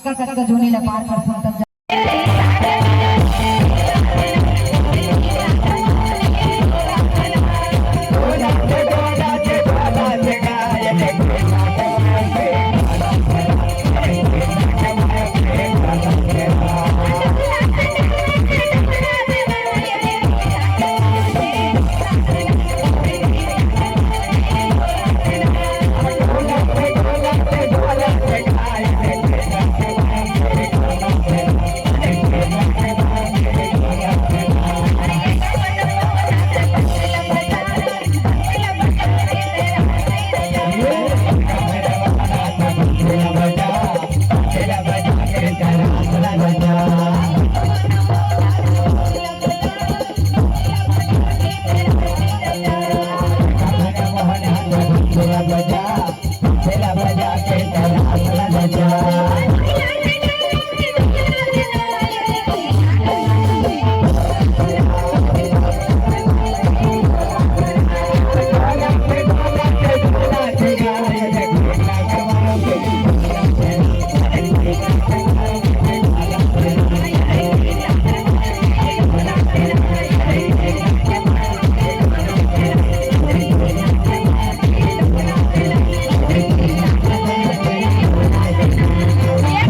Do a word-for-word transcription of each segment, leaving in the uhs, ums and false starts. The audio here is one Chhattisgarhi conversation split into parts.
कतका जोनी ला पार करथन तब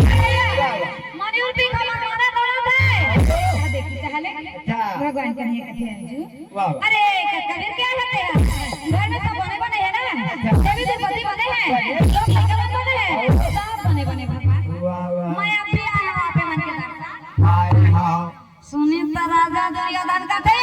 मनी उल्टी कमर मारा दौड़त हे। देखी टहले। अच्छा। भगवान कन्हैया कथे आजू। वाह, वाह। अरे, क-, कबीर क्या है तेरा? घर में सब बने बने है ना? अच्छा। देवी द्रौपदी बने हैं, लोग निगमन बने हैं, सब बने बने भगवान। वाह, वाह। मैं अब भी आया हूँ आपे मन के दर्शन। हाय, हाँ। सुनी त राजा दुर्योधन कथे,